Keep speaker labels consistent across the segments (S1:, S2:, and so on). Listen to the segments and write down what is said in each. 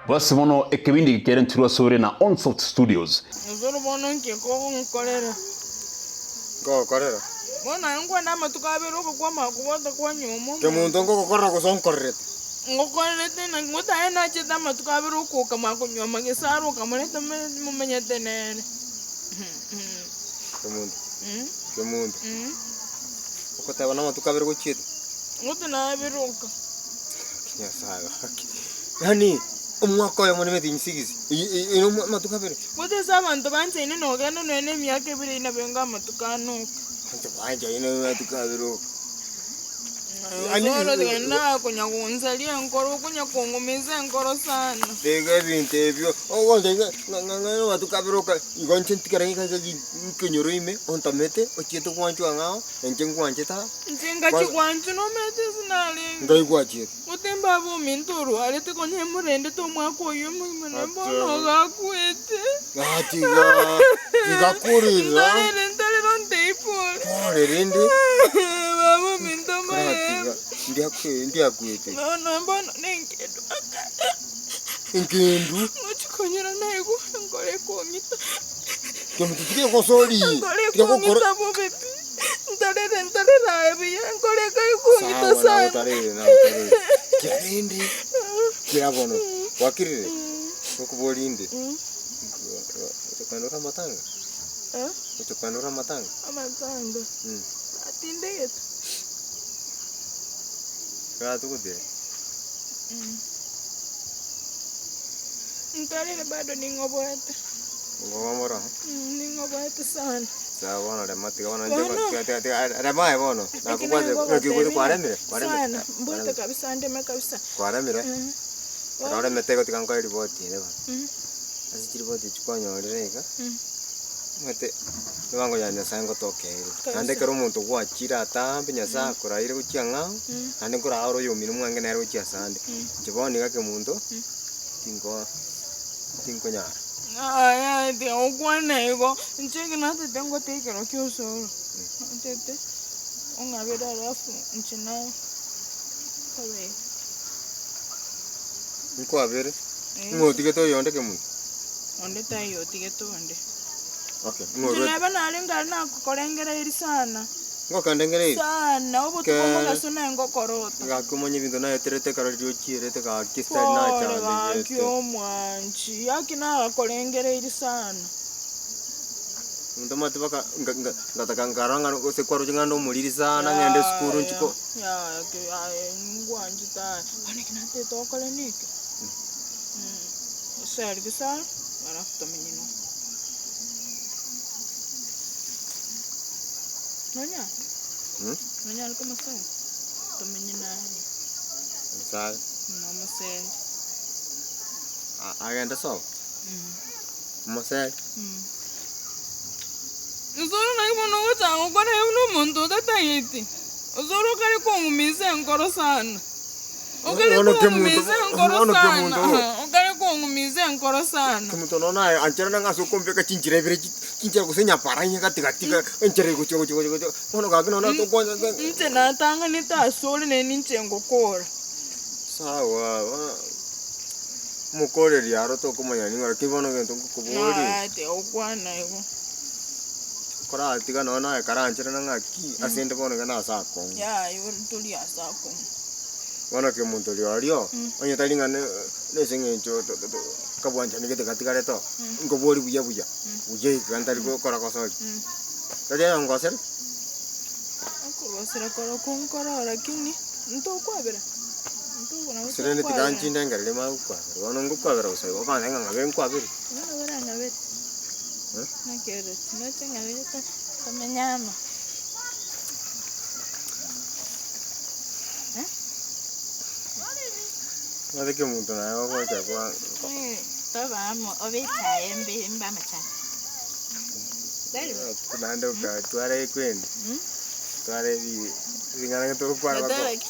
S1: Bwase bono ekebindi eke kerentirwe asore na Onsoft Studios.
S2: Osoro bono nki kogonkorera?
S3: Nkogokorera.
S2: Bono aye nkwenda amatuko abere ogokwama kobwata kwa nyuma omonto.
S3: Kemonto nkogokorera gose onkorerete?
S2: Ngokorerete naki gose aye nachete amatuko abere okoka makonyuoma gesare okamoreta momenyete nere.
S3: Kemonto, kemonto, ogoteba namatuko abere gochiete?
S2: Gose nabere oka.
S3: Nyasaye gaki. Yaani omwaka oyomo na emetienyi sigisi, eye amatuko abere.
S2: Gose ase abanto banchaine nogenda nonya na emiaka ebere eyio nabo enga amatuko ane oka.
S3: Abanto banchaine amatuko abere oka.
S2: Osoro genda konya gonsaria enkoro okonya kong'umisa enkoro sana.
S3: Tiga ebinto ebio, ogoncha ng'a ng'a ng'a amatuko abere oka, igo inche ntigare ng'a nkenyoro ime, ontomete, ochiete gwanchwa ang'ao, inche ngwanchete aa.
S2: Inche ngachia gwanchwa nomanyete ase narenge.
S3: Ngai gwachiete.
S2: Gose mbaba ominto orwarete konya emorendete omwaka oyio omogima na bono ogakwete.
S3: Ah, tiga, tiga korera.
S2: Ntarere, ntarere ontebie pole.
S3: Pole rende.
S2: Baba ominto
S3: Kora
S2: omorembe.
S3: tiga, ndiakwe, ndiakwete.
S2: Bono bono nengendu aka.
S3: Engendu?
S2: Ngochi konyora naigwa enkoro ekong'ita.
S3: Kemonto tiga gosori.
S2: Enkoro
S3: Tiga gokora.
S2: ekong'ita bobe pi. Ntarere ntarere aye buya enkoro ekong'ita
S3: Sawa nawe
S2: sana.
S3: tarere nawe tarere. Kira rende. Kira bono. Gwakirire? Nokobori inde. Ochokwenda ore amatanga?
S2: Eh?
S3: Ochokwenda ore amatanga?
S2: Amatanga.
S3: Mm.
S2: Atindegete.
S3: Gatugutire?
S2: Ntarere bado ning'oboete.
S3: Ng'oboa
S2: Ning'oboete sana.
S3: Sawa bono rema tiga bono
S2: Bono.
S3: tiga tiga tiga rema aye bono.
S2: Lakini
S3: Nakobwate
S2: nigo
S3: naki
S2: gotebia
S3: kwaremire kwaremire.
S2: Sana, mbwate kabisa ndeme kabisa.
S3: Kwaremire? Ekero oremete igo tiga nkoe ripoti ere bono. Ase chiripoti echi kwanyorire iga, omanyete ebango ya Nyasaye ngotoka ere. Naende ekero omonto gwachire atambe Nyasaye akoraire gochia ang'ao, naende nkoraa ore oyomino mwange nere gochia asande. Inche bono iga kemonto, tinko tinkonyara.
S2: Yaya tiga gokwana igo, inche ekero natete ngotee ekero kia osoro, natete ong'abere alafu inche naye tobe iga.
S3: Nkwabere, ng'o otigete oyonde kemonto?
S2: Onde taiyo otigete onde.
S3: Okay, ng'o
S2: Inche
S3: orwete?
S2: neba narenge aria nakokorengereiri sana.
S3: Ngokandengereiri?
S2: Sana, obotuko
S3: Keene.
S2: omogaso naye ngokorota.
S3: Gaki omanye ebinto naeterete ekero riria ochierete gaki sitari
S2: Pole
S3: nachandegete.
S2: gaki omwanchi, gaki nagakorengereiri sana.
S3: Omonto omanyete mpaka nga- nga- ngataka nkarora ng'a gose kwaroche ng'a nde omoriri sana ng'ende esukuru nchi ko.
S2: Yaya ki aye ngwanchete aye, bono eki natagete gokora neke, osari gosara, alafu tomenye nonya. Nonyare? Nonyare komosera? Tomenye naye.
S3: Mosare.
S2: Nomosere.
S3: Agende sobo? Omosere?
S2: Osoro naki bono ogochaka gokora iga buna omonto otatageti? Osoro okare kong'umisa enkoro sana. Okare
S3: Bono kemonto
S2: kong'umisa enkoro
S3: bono
S2: sana,
S3: kemonto bo.
S2: okare kong'umisa enkoro sana.
S3: Kemonto nono aye ancherana ng'a ase okombeka chinchera ibere chi chinchera gose nyapara inye gati gati iga enchera egochia gochia gochia gochia bono gaki nono tokonya
S2: Inche natang'anete asore naende ninche ngokora.
S3: Sawa bono omokoreri aro tokomanya ning'o lakini bono egento ngokoboria.
S2: Yaya tigokwana igo.
S3: Koratiga nonya naye karancherana ng'aki ase inde bono iga nase akong'u.
S2: Yaya igo tori ase akong'u.
S3: Bono kemonto rirorio, onye tari ng'a ne nase eng'encho kabwanchani gete gatigarete oo, nkobori buya buya, buya iga ntari gokora gosori. Tari oyongosera?
S2: Okogosera korokwo nkoroo lakini ntokwabera, ntogo nabo
S3: Gose rende tiga
S2: tokwabera.
S3: nchinde manye gokwabera, bono ngokwabera bosa igo okonyora ng'a ng'abe nkwabere.
S2: Bono barang'abere. Naki oroche, noche ng'abere tomenye amo.
S3: Omanyete ki omonto naye ogocha kwa.
S4: Tobe amo obe echae embe embe amachani. Tari bo?
S3: Naende okatwara ekwende, twara ebi ring'ana gete ogokwana bako
S4: Gotoroki.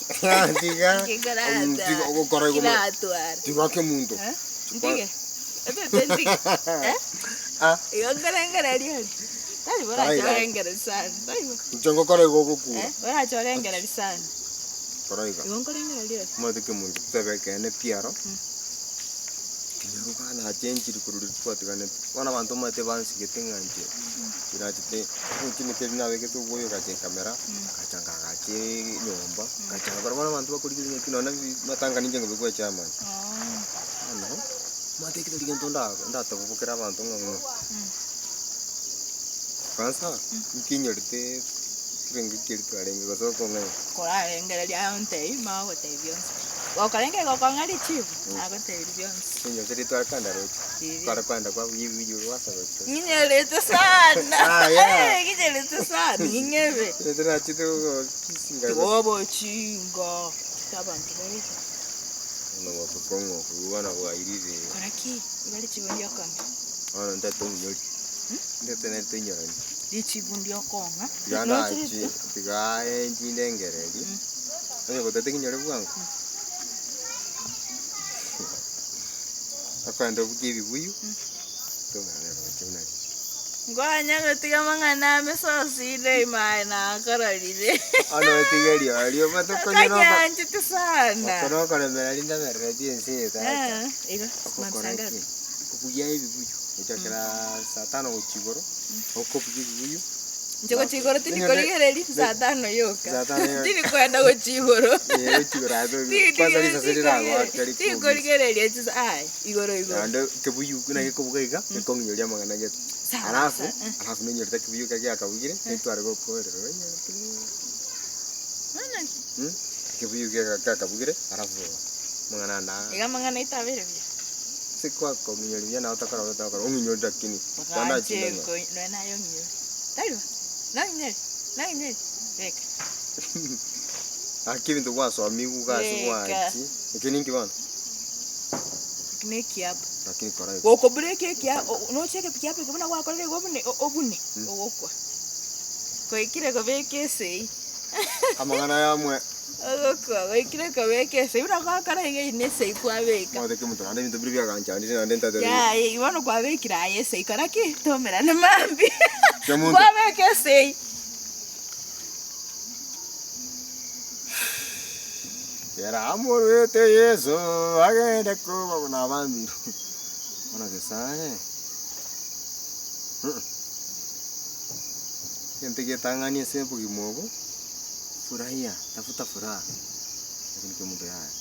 S3: tiga
S4: Kikorata.
S3: tiga ogokora igo mo-
S4: Kiratwara.
S3: tiga kemonto.
S4: Eh? Ntige. Etete ntige. Eh?
S3: Ah.
S4: Igo nkorengereria ore. Tari bo orache orengereria sana. Tari bo.
S3: Inche ngokora igo ogokura.
S4: Eh? Orache orengereria sana.
S3: Kora iga.
S4: Igo nkorengereria ore.
S3: Omanyete kemonto totebe ekeene pi aro. Kenyaroka nachenchiri korwa riria twatiganete. Bono abanto omanyete bansigete ng'a inche nachete omochie eri nabegete obwoyo egacha ekamera, ngacha nkaagacha enyomba, ngacha ngakora bono abanto bakorigereria ng'a ki nonye matanga ninche nkobekwa echairman. Bono, omanyete ekero gento nda ndatobokere abanto ng'a ng'o, kwanza nkinyorete ekerengo keria twarenge gose okong'aina.
S4: Korarengereria aye ontebie, mama agotebie bionsi pi. Gokorenge gokong'a richibu, nagotebirie bionsi.
S3: Enyocha riria tware kogenda roche,
S4: Riria.
S3: tware kogenda kwa buya ebibuya gwasa roche.
S4: Ng'inyerete sana,
S3: Ah, yeah.
S4: ng'inyerete sana, ng'ing'ebe.
S3: Ere nachete gokisinga
S4: Tiga obochinga, tiga abanto babe.
S3: Bono bokong'u okwo bono bwairire.
S4: Kora ki? Iga richibu ndiokong'a.
S3: Bono ntete omunyori, ntete nere toinyorani.
S4: Richibu ndiokong'a.
S3: Tiga nachi, tiga aye nchindengereri, onye gotete nginyore bwango. Okogenda obugie ebibuyu, tomerane roche buna riria.
S4: Nkwanya gotiga amang'ana ame sosire ime aye nakororire.
S3: Bono otige rirorio omanyete okonyora oko-
S4: Nkanyanchete sana.
S3: oko nokoremera rinde amerereti ense eye tata.
S4: Eh, igo,
S3: Ogokora
S4: mamsa
S3: ki? Obugia ebibuyu, gochakera saa tano gochia igoro, okobugia ebibuyu.
S2: Inche gochia igoro tindi korigereria saa tano yoka.
S3: Saa tano yoka.
S2: Tindi koenda gochia igoro.
S3: Eh, gochia igoro ase
S2: Tindi-
S3: kwanza risase riragoake
S2: tindi
S3: rikumise.
S2: korigereria chisa aye igoro igoro.
S3: Naende ekebuyu buna gekobuga iga, gekong'inyoria amang'ana gete.
S4: Sawa,
S3: Alafu,
S4: sawa, eh.
S3: alafu nonyorete ekebuyu ekero giakabugire, getware gokoerera onyorete.
S4: Bono
S3: Mm, ekebuyu geka giakabugire, alafu amang'ana ande aa.
S4: iga amang'ana aito abeire buya.
S3: Ase kwakong'inyoria buya naye otakora bobe otakora, ong'inyore lakini,
S4: Bagache
S3: tandachinde ng'a.
S4: ko- nonya naye ong'inyore. Tari bo? Nong'inyore? Nong'inyore? Beka.
S3: Gaki ebinto gwasomiwu iga ase
S4: Beka.
S3: gwanchi, eke ninki bono?
S4: Eki na ekiapo.
S3: Lakini kora igo.
S2: Gokobreak ekia o- nocheke ekiapo eke buna gwakorire igo obune obune, ogokwa.
S4: Kwaikire kobeka esei.
S3: Amang'ana aya amwe.
S4: Ogokwa gwaikire kobeka esei buna gwakora iga eyio nesei kwabeka.
S3: Omanyete ki omonto naende ebinto biria biaganchandire naende ntatebe.
S4: Yaya bono kwabekire aye esei kora ki? Tomerane mambia.
S3: Kemunto.
S4: Kwabeka esei.
S3: Kera amorwete Yeso agende koba buna abambirwe. Bono gesare. Egento getang'ani ase obogima obo, furahia, tafuta furaha, lakini kemunto yaya.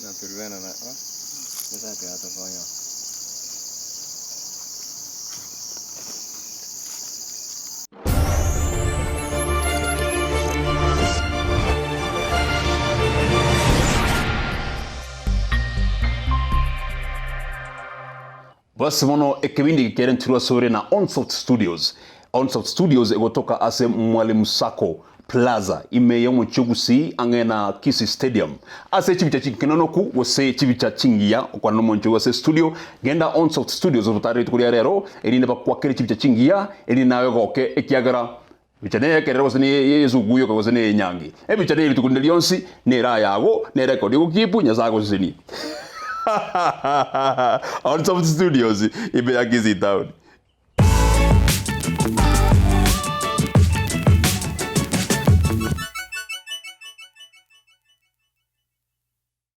S3: Naturubena na ah, Nyasaye tiga atokonye.
S1: Basi bono ekebindi eke kerentirwe asore na Onsoft Studios. Onsoft Studios egotoka ase Mwalimu Sacco Plaza ime y'omochie o Gusii ang'e na Kisii Stadium. Ase chibicha chinkenonoku gose chibicha chingiya okwana nomonche oyo ase studio, genda Onsoft Studios obotaare rituko ria rero erinde bakwakere chibicha chingiya erinde nawe ogoke ekiagera ebicha neyekerero gose neyesuguyu yoka gose neyenyangi. Ebicha neye rituko rinde rionsi nere ayago nerekodi ogokipu Nyasae agosesenie. Onsoft Studios ime ya Kisii Town.